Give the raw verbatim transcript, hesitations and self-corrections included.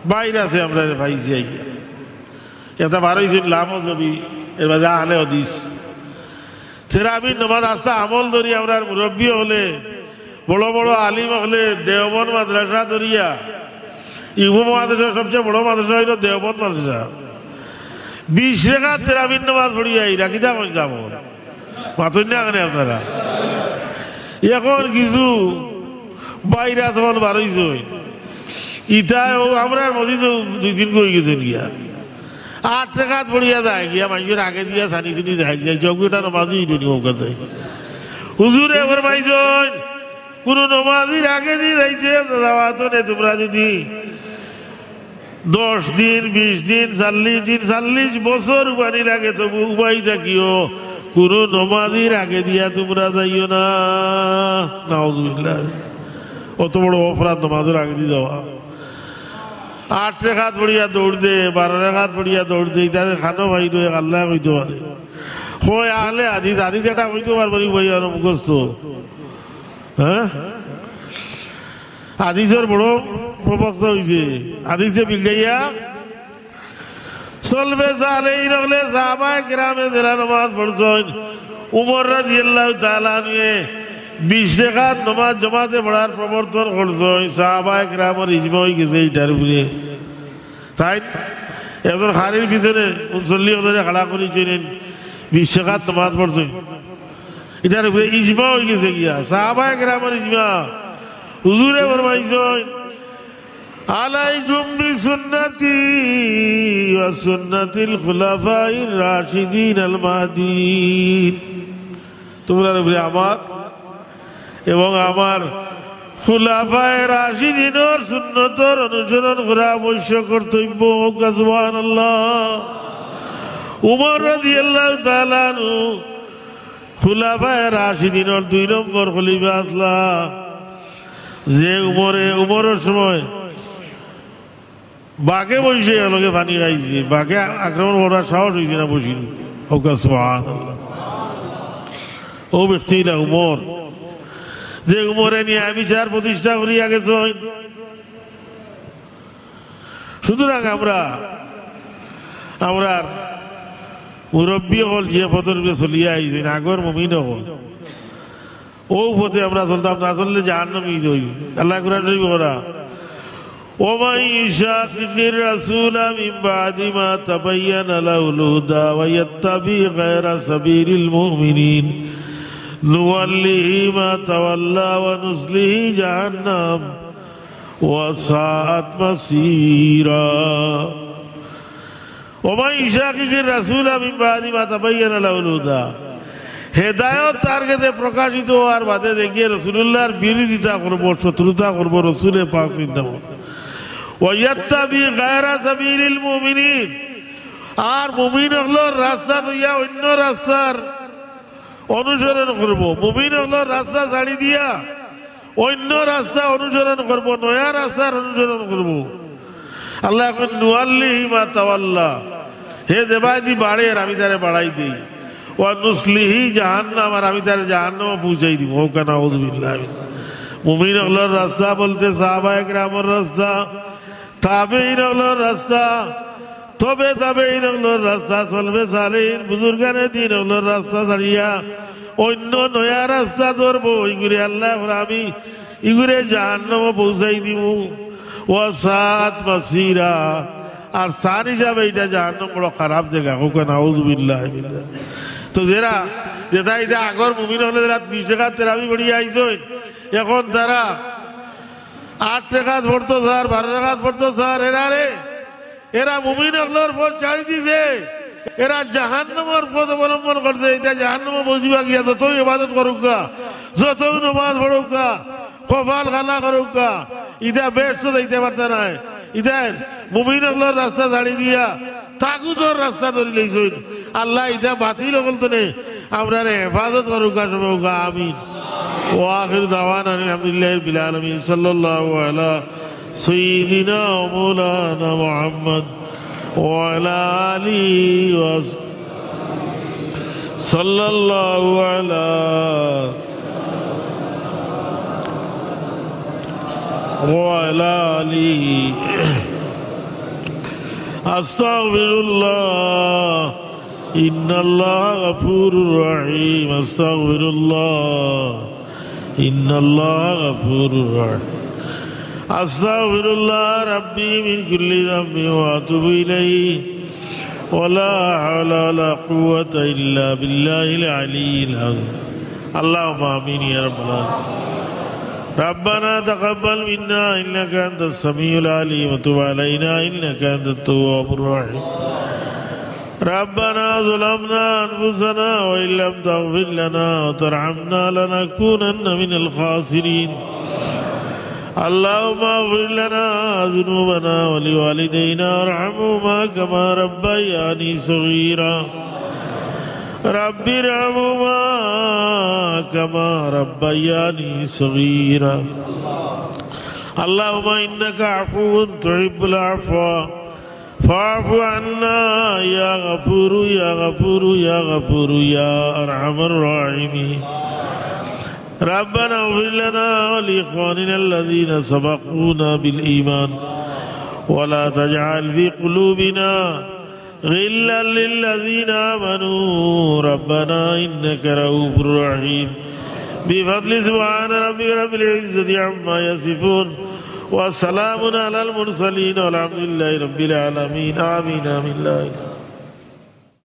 ভাইরাসে আমরারে পাইছে আইয়া। একটা বারইছইন লামো জবি, এর বাদে আহলে হাদিস। তেরাবির নমাজ আস্তা আমল ধরি আমরার মুরব্বি অকলে, বড় বড় আলিম অকলে, দেওবন্দ মাদ্রাসা ধরিয়া, ই উপমহাদেশর সবচেয়ে বড় মাদ্রাসা অইলো দেওবন্দ মাদ্রাসা। বিশ রেকাত তেরাবির নমাজ পড়িয়া আইরা, কিতা কইন আমল? মাতইন না কেনে আপনারা? এখন কিছু ভাইরাস অকল বারইছইন। ইতায় অউ আমরার মসজিদো দুই তিন অই গেছইন গিয়া। আট রেকাত পড়িয়া যায় গিয়া, মানষর আগে দিয়া সানি সুনি যায় গিয়া, চউখটা নমাজি অইলো নি অউ কথা। হুজুরে ফরমাইছইন, কুনু নমাজির আগেদি যাইতে যাওয়া তো নে, তুমরা যুদি দশ দিন, বিশ দিন, চল্লিশ দিন, চল্লিশ বছর উবানি লাগে, তবু উবাই থাকিও, কুনু নমাজির আগে দিয়া তুমরা যাইও না। নাউজুবিল্লাহ। অত বড় অপরাধ নমাজর আগেদি যাওয়া। আট রেকাত পড়িয়া দৌড় দে, বারো রেকাত পড়িয়া দৌড় দে, ইতারে খানো ভাই নয়, আল্লায় কইতো পারে। কয় আহলে হাদিস, হাদিস এটা কইতো পারবো নি ভাই, আর মুখস্থ। হ্যাঁ? হাদিসর বড় প্রবক্তা অইছে। হাদিসে বিগড়াইয়া সলফে সালেহিন অকলে, সাহাবায়ে কেরামে যেরা নমাজ পড়ছইন, উমর রাদিয়াল্লাহু তাআলা আনহুয়ে বিশ রেকাত নমাজ জমাতে পড়ার প্রবর্তন করছইন। সাহাবায়ে কেরামর ইজমা অই গেছে ইটার উপরে। তাইন একজন কারির পিছনে মুসল্লি অকলরে খাড়া করি চইলেন, বিশ রেকাত নমাজ পড়ছইন, ইটার উপরে ইজমা অই গেছে গিয়া। সাহাবায়ে কেরামর ইজমা। হুজুরে ফরমাইছইন, "আলাইকুম বিসুন্নতি ওয়া সুন্নাতিল খুলাফাইর রাশিদিন আল মাহদিন।" তুমরার উপরে আমার এবং আমার খুলাফায়ে রাশিদিনর সুন্নতর অনুসরণ করা আবশ্যক কর্তব্য। কউক্কা সুবহানাল্লাহ। উমর রাদিয়াল্লাহু তাআলা আনহু খুলাফায়ে রাশিদিনর দুই নম্বর খলিফা আছলা। যে উমরে, উমরর সময় বাঘে বইছে, এর লগে পানি খাইছে, বাঘে আক্রমণ করার সাহস অইছে না বসির। কউক্কা সুবহানাল্লাহ। অউ ব্যক্তি না উমর, যে উমরে ন্যায় বিচার প্রতিষ্ঠা করিয়া গেছইন। সুতরাং আমরা, আমরার মুরব্বি অকল যে পথর উপরে চলিয়া আইছইন, আগর মুমিন অকল, অউ পথে আমরা চলতাম, না চললে জাহান্নামী অইব। আল্লায় কোরআন শরীফো কইরা, "ওমান ইউশাকিকির রাসূলা মিন বাদি মা তাবায়্যানা লাহুল হুদা ওয়া ইয়াত্তাবি গায়রা সাবিলিল মুমিনিন নুওয়াল্লিহি মা তাওয়াল্লা ওয়া নুসলিহি জাহান্নাম ওয়া সাআত মাসীরা।" "ওমান ইউশাকিকির রাসূলা মিন বাদি মা তাবায়্যানা লাহুল হুদা।" হেদায়ত তার গেছে প্রকাশিত অওয়ার বাদে দেখিয়ে রাসূলুল্লাহর বিরোধিতা করব, শত্রুতা করব, রাসূলে পাক জিন্দাবাদ। "ওয়া ইয়াত্তাবি গায়রা সাবিলিল মুমিনিন।" আর মুমিন অকলর রাস্তা থইয়া অইন্য রাস্তার অনুসরণ করব। মুমিন অকলর রাস্তা ছাড়ি দিয়া অইন্য রাস্তা অনুসরণ করব, নয়া রাস্তার অনুসরণ করব। আল্লায় কইন, "নুওয়াল্লিহি মা তাওয়াল্লা।" হে যেবায়দি বাড়ের, আমি তারে বাড়াই দেই। "ওয়া নুসলিহি জাহান্নাম", আর আমি তারে জাহান্নামো পৌঁছাই দিমু। কউক্কা নাউজুবিল্লাহ। মুমিন অকলর রাস্তা বলতে সাহাবায়ে কেরামর রাস্তা, তাবেঈন অকলর রাস্তা, তবে তাবেঈন অকলর রাস্তা, সলফে সালেহিন, বুজুর্গানে দিন অকলর রাস্তা ছাড়িয়া অইন্য নয়া রাস্তা ধরবো, ইগুরে আল্লায় কইরা আমি ইগুরে জাহান্নামো পৌঁছাই দিমু। ওয়া সাআত মাসীরা, আর স্থান হিসাবে ইটা জাহান্নাম বড় খারাপ জাগা। কউক্কা নাউজুবিল্লাহ। তো যেরা, যেটা ইটা আগর মুমিন অকলে যেরা বিশ রেকাত তেরাবি পড়িয়া আইছইন, এখন তারা আট রেকাত পড়তো চার, বারো রেকাত পড়তো চার, এরারে, এরা মুমিন অকলর পথ ছাড়ি দিছে, এরা জাহান্নামর পথ অবলম্বন করছে। ইতা জাহান্নামো পৌঁছিবা গিয়া যতউ ইবাদত করউক্কা, যতউ নমাজ পড়উক্কা, কপাল কালা করউক্কা, ইতা বেহেস্তো যাইতা পারতা নায়। ইতা মুমিন অকলর রাস্তা ছাড়ি দিয়া তাগুতর রাস্তা ধরি লইছইন। আল্লায় ইতা বাতিল অকল তনে আমরারে হেফাজত করউক্কা, সবে কউক্কা আমিন। ওয়া আখিরু দাওয়ানা আলহামদুলিল্লাহি রাব্বিল আলামিন। সাল্লাল্লাহু আলা সাইয়্যিদিনা ওয়া মাওলানা মুহাম্মদ ওয়া আলা আলিহি ওয়া সাল্লাল্লাহু আলা ওয়া আলা আলিহি أستغفر الله، إن الله غفور رحيم. أستغفر الله، إن الله غفور رحيم. أستغفر الله ربي من كل ذنب وأتوب إليه. ولا حول ولا قوة إلا بالله العلي العظيم. اللهم آمين يا رب العالمين. ربنا تقبل منا إنك أنت السميع العليم وتب علينا إنك أنت التواب الرحيم. ربنا ظلمنا أنفسنا وإن لم تغفر لنا وترحمنا لنكونن من الخاسرين. اللهم اغفر لنا ذنوبنا ولوالدينا وارحمهما كما ربياني صغيرا. رب ارحمهما كما ربياني صغيرا. اللهم إنك عفو تحب العفو فاعف عنا يا غفور يا غفور يا غفور يا أرحم الراحمين. ربنا اغفر لنا ولإخواننا الذين سبقونا بالإيمان ولا تجعل في قلوبنا غلا للذين آمنوا ربنا إنك رؤوف رحيم. بفضل سبحان ربك رب العزة عما يصفون وسلام على المرسلين والحمد لله رب العالمين. آمين، آمين، لا إله